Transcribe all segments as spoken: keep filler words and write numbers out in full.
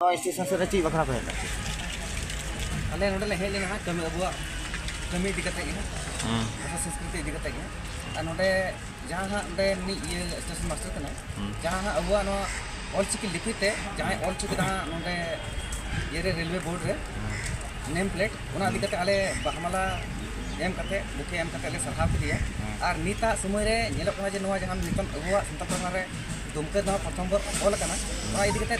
ᱱᱚᱣᱟ ᱥᱴᱮᱥᱚᱱ ᱥᱮᱫ ᱨᱮ ᱪᱮᱫ ᱵᱟᱠᱷᱨᱟ ᱯᱮ ᱦᱮᱡ ᱞᱮᱱᱟ? ᱟᱞᱮ ᱱᱚᱰᱮ ᱞᱮ ᱦᱮᱡ ᱞᱮᱱᱟ ᱦᱟᱸᱜ ᱠᱟᱹᱢᱤ, ᱟᱵᱚᱣᱟᱜ ᱠᱟᱹᱢᱤ ᱤᱫᱤ ᱠᱟᱛᱮ ᱜᱮ ᱦᱟᱸᱜ, ᱦᱩᱸ᱾ ᱵᱷᱟᱥᱟ ᱥᱚᱝᱥᱠᱨᱤᱛᱤ ᱤᱫᱤ ᱠᱟᱛᱮ ᱜᱮ ᱦᱟᱸᱜ᱾ ᱟᱨ ᱱᱚᱰᱮ ᱡᱟᱦᱟᱸ ᱦᱟᱸᱜ ᱱᱚᱰᱮ ᱨᱤᱱᱤᱡ ᱤᱭᱟᱹ ᱥᱴᱮᱥᱚᱱ ᱢᱟᱥᱴᱟᱨ ᱠᱟᱱᱟᱭ, ᱦᱩᱸ᱾ ᱡᱟᱦᱟᱸ ᱦᱟᱸᱜ ᱟᱵᱚᱣᱟᱜ ᱱᱚᱣᱟ ᱚᱞᱪᱤᱠᱤ ᱞᱤᱯᱤ ᱛᱮ ᱡᱟᱦᱟᱸᱭ ᱚᱞ ᱦᱚᱪᱚ ᱠᱮᱫᱟ ᱦᱟᱸᱜ ᱱᱚᱰᱮ ᱤᱭᱟᱹ ᱨᱮ, ᱨᱮᱞᱣᱮ ᱵᱳᱨᱰ ᱨᱮ, ᱱᱮᱢ ᱯᱞᱮᱴ, ᱚᱱᱟ ᱤᱫᱤ ᱠᱟᱛᱮ ᱟᱞᱮ ᱵᱟᱦᱢᱟᱞᱟ ᱮᱢ ᱠᱟᱛᱮ, ᱵᱩᱠᱮ ᱮᱢ ᱠᱟᱛᱮ ᱞᱮ ᱥᱟᱨᱦᱟᱣ ᱠᱮᱫᱮᱭᱟ᱾ ᱦᱩᱸ᱾ ᱟᱨ ᱱᱤᱛᱟᱜ ᱥᱚᱢᱚᱭ ᱨᱮ ᱧᱮᱞᱚᱜ ᱠᱟᱱᱟ ᱡᱮ ᱱᱚᱣᱟ ᱡᱟᱦᱟᱸ ᱱᱤᱛᱚᱝ ᱟᱵᱚᱣᱟᱜ ᱥᱟᱱᱛᱟᱲ ᱯᱟᱨᱜᱟᱱᱟ ᱨᱮ ᱫᱩᱢᱠᱟᱹ ᱱᱚᱣᱟ ᱯᱨᱚᱛᱷᱚᱢ ᱵᱚᱨ ᱚᱞ ᱟᱠᱟᱱᱟ, ᱚᱱᱟ ᱤᱫᱤ ᱠᱟᱛᱮ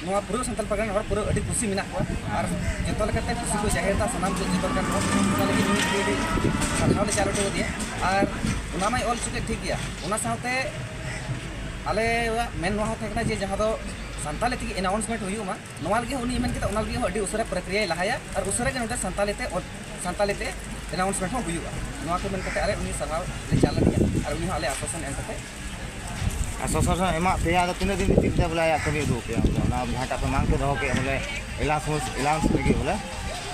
ᱱᱚᱣᱟ ᱯᱩᱨᱟᱹ ᱥᱟᱱᱛᱟᱲ ᱯᱟᱨᱜᱟᱱᱟ ᱦᱚᱲ ᱯᱩᱨᱟᱹ ᱟᱹᱰᱤ ᱠᱩᱥᱤ ᱢᱮᱱᱟᱜ ᱠᱚᱣᱟ᱾ ᱟᱨ ᱡᱚᱛᱚ ᱞᱮᱠᱟᱛᱮ ᱠᱩᱥᱤ ᱠᱚ ᱡᱟᱦᱮᱨ ᱮᱫᱟ ᱥᱟᱱᱟᱢ ᱡᱚᱛᱚ ᱞᱮᱠᱟᱱ ᱦᱚᱲ, ᱚᱱᱟ ᱞᱟᱹᱜᱤᱫ ᱱᱩᱭ ᱟᱹᱰᱤ ᱟᱹᱰᱤ ᱥᱟᱨᱦᱟᱣ ᱞᱮ ᱪᱟᱞ ᱦᱚᱴᱚ ᱟᱫᱮᱭᱟ᱾ ᱟᱨ ᱚᱱᱟ ᱢᱟᱭ ᱚᱞ ᱦᱚᱪᱚ ᱠᱮᱫ ᱴᱷᱤᱠ ᱜᱮᱭᱟ, ᱚᱱᱟ ᱥᱟᱶᱛᱮ ᱟᱞᱮᱭᱟᱜ ᱢᱮᱱ ᱱᱚᱣᱟ ᱦᱚᱸ ᱛᱟᱦᱮᱸ ᱠᱟᱱᱟ ᱡᱮ ᱡᱟᱦᱟᱸ ᱫᱚ ᱥᱟᱱᱛᱟᱲᱤ ᱛᱮᱜᱮ ᱟᱱᱟᱣᱩᱱᱥᱢᱮᱱᱴ ᱦᱩᱭᱩᱜ ᱢᱟ, ᱱᱚᱣᱟ ᱞᱟᱹᱜᱤᱫ ᱦᱚᱸ ᱩᱱᱤ ᱢᱮᱱ ᱠᱮᱫᱟ, ᱚᱱᱟ ᱞᱟᱹᱜᱤᱫ ᱦᱚᱸ ᱟᱹᱰᱤ ᱩᱥᱟᱹᱨᱟ ᱯᱨᱚᱠᱨᱤᱭᱟᱭ ᱞᱟᱦᱟᱭᱟ ᱟᱨ ᱩᱥᱟᱹᱨᱟ ᱜᱮ ᱱᱚᱰᱮ ᱥᱟᱱᱛᱟᱲᱤ ᱛᱮ ᱚᱞ, ᱥᱟᱱᱛᱟᱲᱤ ᱛᱮ ᱟᱱᱟᱣᱩᱱᱥᱢᱮᱱᱴ ᱦᱚᱸ ᱦᱩᱭᱩᱜᱼᱟ᱾ ᱱᱚᱣᱟ ᱠᱚ ᱢᱮᱱ ᱠᱟᱛᱮ ᱟᱞᱮ ᱩᱱᱤ ᱥᱟᱨᱦᱟᱣ ᱞᱮ ᱪᱟᱞ ᱟᱫᱮᱭᱟ ᱟᱨ ᱩᱱᱤ ᱦᱚᱸ ᱟᱞᱮ ᱟᱥᱣᱟᱥᱚᱱ ᱮᱢ ᱠᱟᱛᱮ ᱟᱥᱣᱟᱥᱚᱱ ᱮᱢᱟᱜ ᱯᱮᱭᱟ, ᱟᱫᱚ ᱛᱤᱱᱟᱹᱜ ᱫᱤᱱ ᱵᱷᱤᱛᱤᱨ ᱛᱮ ᱵᱚᱞᱮ ᱟᱭᱟᱜ ᱠᱟᱹᱢᱤ ᱩᱫᱩᱜ ᱯᱮᱭᱟ? ᱵᱚᱞᱮ ᱚᱱᱟ ᱡᱟᱦᱟᱸᱴᱟᱜ ᱯᱮ ᱢᱟᱝ ᱯᱮ ᱫᱚᱦᱚ ᱠᱮᱫ, ᱵᱚᱞᱮ ᱮᱞᱟᱣᱩᱱᱥ, ᱮᱞᱟᱣᱩᱱᱥ ᱞᱟᱹᱜᱤᱫ ᱵᱚᱞᱮ?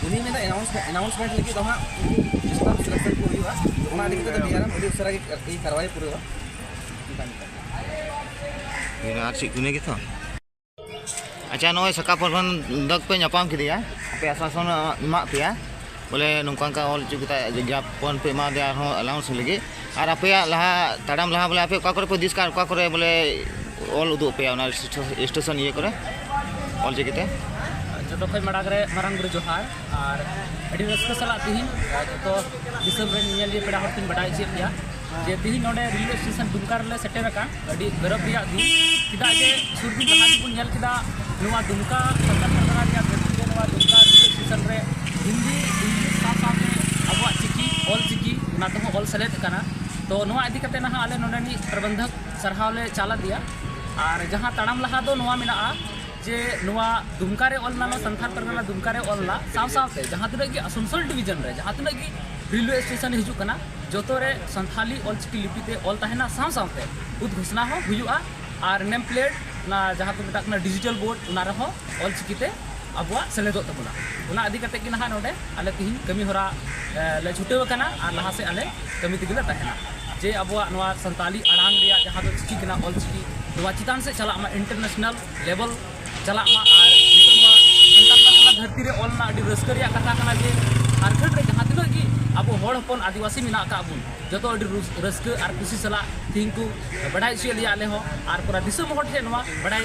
ᱩᱱᱤ ᱢᱮᱱᱫᱟ ᱟᱱᱟᱣᱩᱱᱥᱢᱮᱱᱴ, ᱟᱱᱟᱣᱩᱱᱥᱢᱮᱱᱴ ᱞᱟᱹᱜᱤᱫ ᱫᱚ ᱦᱟᱸᱜ ᱩᱱᱠᱩ ᱥᱴᱟᱯ ᱥᱤᱞᱮᱠᱥᱚᱱ ᱠᱚ ᱦᱩᱭᱩᱜᱼᱟ᱾ ᱚᱱᱟ ᱤᱫᱤ ᱠᱟᱛᱮ ᱫᱚ ᱵᱤ ᱟᱨ ᱮᱢ ᱟᱹᱰᱤ ᱩᱥᱟᱹᱨᱟ ᱜᱮ ᱟᱨᱠᱤ ᱠᱟᱨᱣᱟᱭ ᱯᱩᱨᱟᱹᱣᱟ᱾ ᱚᱱᱠᱟ ᱞᱮᱠᱟ᱾ ᱤᱱᱟᱹ ᱟᱨ ᱪᱮᱫ ᱠᱚ ᱤᱱᱟᱹ ᱜᱮᱛᱚ? ᱟᱪᱪᱷᱟ, ᱱᱚᱜᱼᱚᱭ ᱥᱟᱠᱟ ᱯᱨᱚᱫᱷᱟᱱ ᱫᱚ ᱯᱮ ᱧᱟᱯᱟᱢ ᱠᱮᱫᱮᱭᱟ, ᱟᱯᱮ ᱟᱥᱣᱟᱥᱚᱱ ᱮᱢᱟᱜ ᱯᱮᱭᱟ, ᱵᱚᱞᱮ ᱱᱚᱝᱠᱟ ᱱᱚᱝᱠᱟ ᱚᱞ ᱦᱚᱪᱚ ᱠᱟᱛᱮ ᱡᱟᱯᱚᱱ ᱯᱮ ᱮᱢᱟ ᱫᱮᱭᱟ ᱟᱨᱦᱚᱸ ᱟᱞᱟᱣᱩᱱᱥ ᱞᱟᱹᱜᱤᱫ᱾ ᱟᱨ ᱟᱯᱮᱭᱟᱜ ᱞᱟᱦᱟ ᱛᱟᱲᱟᱢ ᱞᱟᱦᱟ ᱵᱚᱞᱮ ᱟᱯᱮ ᱚᱠᱟ ᱠᱚᱨᱮ ᱯᱮ ᱦᱩᱫᱤᱥ ᱠᱟᱜ, ᱚᱠᱟ ᱠᱚᱨᱮ ᱵᱚᱞᱮ ᱚᱞ ᱩᱫᱩᱜ ᱯᱮᱭᱟ ᱚᱱᱟ ᱥᱴᱮᱥᱚᱱ ᱤᱭᱟᱹ ᱠᱚᱨᱮ ᱚᱞ ᱪᱤᱠᱤ ᱛᱮ? ᱡᱚᱛᱚ ᱠᱷᱚᱱ ᱢᱟᱲᱟᱝ ᱨᱮ ᱢᱟᱨᱟᱝ ᱵᱩᱨᱩ ᱡᱚᱦᱟᱨ, ᱟᱨ ᱟᱹᱰᱤ ᱨᱟᱹᱥᱠᱟᱹ ᱥᱟᱞᱟᱜ ᱛᱮᱦᱮᱧ ᱡᱚᱛᱚ ᱫᱤᱥᱚᱢ ᱨᱮᱱ ᱧᱮᱧᱮᱞᱤᱭᱟᱹ ᱯᱮᱲᱟ ᱦᱚᱲ ᱠᱚᱧ ᱵᱟᱰᱟᱭ ᱦᱚᱪᱚᱭᱮᱫ ᱯᱮᱭᱟ ᱡᱮ ᱛᱮᱦᱮᱧ ᱱᱚᱰᱮ ᱨᱮᱞᱣᱮ ᱥᱴᱮᱥᱚᱱ ᱫᱩᱢᱠᱟ ᱨᱮᱞᱮ ᱥᱮᱴᱮᱨ ᱟᱠᱟᱱ, ᱟᱹᱰᱤ ᱜᱚᱨᱚᱵᱽ ᱨᱮᱭᱟᱜ ᱫᱤᱱ᱾ ᱪᱮᱫᱟᱜ ᱡᱮ ᱥᱩᱨ ᱫᱤᱱ ᱞᱟᱦᱟ ᱜᱮᱵᱚᱱ ᱧᱮᱞ ᱠᱮᱫᱟ, ᱱᱚᱣᱟ ᱫᱩᱢᱠᱟ ᱥᱟᱱᱛᱟᱲ ᱯᱟᱨᱜᱟᱱᱟ ᱨᱮᱭᱟᱜ ᱫᱷᱟᱹᱨᱛᱤ ᱨᱮ ᱱᱚᱣᱟ ᱫᱩᱢᱠᱟ ᱨᱮᱞᱣᱮ ᱥᱴᱮᱥᱚᱱ ᱨᱮ ᱦᱤᱱᱫᱤ, ᱤᱝᱞᱤᱥ ᱥᱟᱶ ᱥᱟᱶᱛᱮ ᱟᱵᱚᱣᱟᱜ ᱪᱤᱠᱤ, ᱚᱞ ᱪᱤᱠᱤ, ᱚᱱᱟ ᱛᱮᱦᱚᱸ ᱚᱞ ᱥᱮᱞᱮᱫ ᱟᱠᱟᱱᱟ᱾ ᱛᱚ ᱱᱚᱣᱟ ᱤᱫᱤ ᱠᱟᱛᱮ ᱱᱟᱦᱟᱜ ᱟᱞᱮ ᱱᱚᱰᱮᱱᱤᱡ ᱯᱨᱚᱵᱚᱱᱫᱷᱚᱠ ᱥᱟᱨᱦᱟᱣ ᱞᱮ ᱪᱟᱞ ᱟᱫᱮᱭᱟ᱾ ᱟᱨ ᱡᱟᱦᱟᱸ ᱛᱟᱲᱟᱢ ᱞᱟᱦᱟ ᱫᱚ ᱱᱚᱣᱟ ᱢᱮᱱᱟᱜᱼᱟ ᱡᱮ ᱱᱚᱣᱟ ᱫᱩᱢᱠᱟ ᱨᱮ ᱚᱞ ᱞᱮᱱᱟ, ᱱᱚᱣᱟ ᱥᱟᱱᱛᱟᱲ ᱯᱟᱨᱜᱟᱱᱟ ᱫᱩᱢᱠᱟ ᱨᱮ ᱚᱞ ᱞᱮᱱᱟ, ᱥᱟᱶ ᱥᱟᱶᱛᱮ ᱡᱟᱦᱟᱸ ᱛᱤᱱᱟᱹᱜ ᱜᱮ ᱟᱥᱟᱱᱥᱳᱞ ᱰᱤᱵᱤᱡᱚᱱ ᱨᱮ ᱡᱟᱦᱟᱸ ᱛᱤᱱᱟᱹᱜ ᱜᱮ ᱨᱮᱞᱣᱮ ᱥᱴᱮᱥᱚᱱ ᱦᱤᱡᱩᱜ ᱠᱟᱱᱟ, ᱡᱚᱛᱚ ᱨᱮ ᱥᱟᱱᱛᱷᱟᱞᱤ ᱚᱞᱪᱤᱠᱤ ᱞᱤᱯᱤ ᱛᱮ ᱚᱞ ᱛᱟᱦᱮᱱᱟ, ᱥᱟᱶ ᱥᱟᱶᱛᱮ ᱩᱫᱽᱜᱷᱳᱥᱱᱟ ᱦᱚᱸ ᱦᱩᱭᱩᱜᱼᱟ᱾ ᱟᱨ ᱱᱮᱢ ᱯᱞᱮᱴ, ᱚᱱᱟ ᱡᱟᱦᱟᱸ ᱠᱚ ᱢᱮᱛᱟᱜ ᱠᱟᱱᱟ ᱰᱤᱡᱤᱴᱟᱞ ᱵᱳᱨᱰ, ᱚᱱᱟ ᱨᱮᱦᱚᱸ ᱚᱞᱪᱤᱠᱤ ᱛᱮ ᱟᱵᱚᱣᱟᱜ ᱥᱮᱞᱮᱫᱚᱜ ᱛᱟᱵᱚᱱᱟ᱾ ᱚᱱᱟ ᱤᱫᱤ ᱠᱟᱛᱮ ᱜᱮ ᱱᱟᱦᱟᱜ ᱱᱚᱰᱮ ᱟᱞᱮ ᱛᱤᱦᱤᱧ ᱠᱟᱹᱢᱤ ᱦᱚᱨᱟ, ᱮ, ᱞᱮ ᱪᱷᱩᱴᱟᱹᱣ ᱟᱠᱟᱱᱟ ᱟᱨ ᱞᱟᱦᱟ ᱥᱮᱫ ᱟᱞᱮ ᱠᱟᱹᱢᱤ ᱛᱮᱜᱮ ᱞᱮ ᱛᱟᱦᱮᱱᱟ, ᱡᱮ ᱟᱵᱚᱣᱟᱜ ᱱᱚᱣᱟ ᱥᱟᱱᱛᱟᱞᱤ ᱟᱲᱟᱝ ᱨᱮᱭᱟᱜ ᱡᱟᱦᱟᱸ ᱫᱚ ᱪᱤᱠᱤ ᱠᱟᱱᱟ, ᱚᱞ ᱪᱤᱠᱤ, ᱱᱚᱣᱟ ᱪᱮᱛᱟᱱ ᱥᱮᱫ ᱪᱟᱞᱟᱜ ᱢᱟ, ᱤᱱᱴᱟᱨᱱᱮᱥᱱᱟᱞ ᱞᱮᱵᱮᱞ ᱪᱟᱞᱟᱜ ᱢᱟ ᱟᱨ ᱫᱷᱟᱹᱨᱛᱤ ᱨᱮ ᱚᱞ ᱨᱮᱱᱟᱜ ᱟᱹᱰᱤ ᱨᱟᱹᱥᱠᱟᱹ ᱨᱮᱭᱟᱜ ᱠᱟᱛᱷᱟ ᱠᱟᱱᱟ ᱡᱮ ᱡᱷᱟᱲᱠᱷᱚᱸᱰ ᱨᱮ ᱡᱟᱦᱟᱸ ᱛᱤᱱᱟᱹᱜ ᱜᱮ ᱟᱵᱚ ᱦᱚᱲ ᱦᱚᱯᱚᱱ ᱟᱹᱫᱤᱵᱟᱹᱥᱤ ᱢᱮᱱᱟᱜ ᱟᱠᱟᱫ ᱵᱚᱱ, ᱡᱚᱛᱚ ᱟᱹᱰᱤ ᱨᱩᱥ-, ᱨᱟᱹᱥᱠᱟᱹ ᱟᱨ ᱠᱩᱥᱤ ᱥᱟᱞᱟᱜ ᱛᱮᱦᱮᱧ ᱠᱚ ᱵᱟᱰᱟᱭ ᱦᱚᱪᱚᱭᱮᱫ ᱞᱮᱭᱟ ᱟᱞᱮ ᱦᱚᱸ᱾ ᱟᱨ ᱯᱩᱨᱟ ᱫᱤᱥᱚᱢ ᱦᱚᱲ ᱴᱷᱮᱱ ᱱᱚᱣᱟ ᱵᱟᱰᱟᱭ,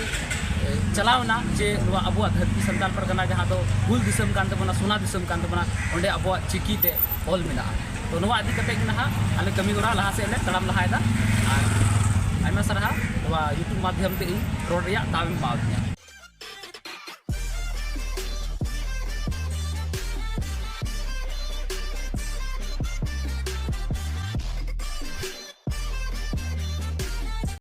ᱮ, ᱪᱟᱞᱟᱣ ᱮᱱᱟ ᱡᱮ ᱱᱚᱣᱟ ᱟᱵᱚᱣᱟᱜ ᱫᱷᱟᱹᱨᱛᱤ ᱥᱟᱱᱛᱟᱲ ᱯᱟᱨᱜᱟᱱᱟ, ᱡᱟᱦᱟᱸ ᱫᱚ ᱦᱩᱞ ᱫᱤᱥᱚᱢ ᱠᱟᱱ ᱛᱟᱵᱚᱱᱟ, ᱥᱚᱱᱟ ᱫᱤᱥᱚᱢ ᱠᱟᱱ ᱛᱟᱵᱚᱱᱟ, ᱚᱸᱰᱮ ᱟᱵᱚᱣᱟᱜ ᱪᱤᱠᱤ ᱛᱮ ᱚᱞ ᱢᱮᱱᱟᱜᱼᱟ᱾ ᱛᱚ, ᱱᱚᱣᱟ ᱤᱫᱤ ᱠᱟᱛᱮ ᱜᱮ ᱱᱟᱦᱟᱜ ᱟᱞᱮ ᱠᱟᱹᱢᱤ ᱦᱚᱨᱟ ᱞᱟᱦᱟ ᱥᱮᱫ ᱞᱮ ᱛᱟᱲᱟᱢ ᱞᱟᱦᱟᱭᱮᱫᱟ᱾ ᱟᱨ ᱟᱭᱢᱟ ᱥᱟᱨᱦᱟᱣ ᱱᱚᱣᱟ YouTube ᱢᱟᱫᱽᱫᱷᱚᱢ ᱛᱮ ᱤᱧ ᱨᱚᱲ ᱨᱮᱭᱟᱜ ᱫᱟᱣ ᱮᱢ ᱮᱢᱟᱣᱟᱫᱤᱧᱟ᱾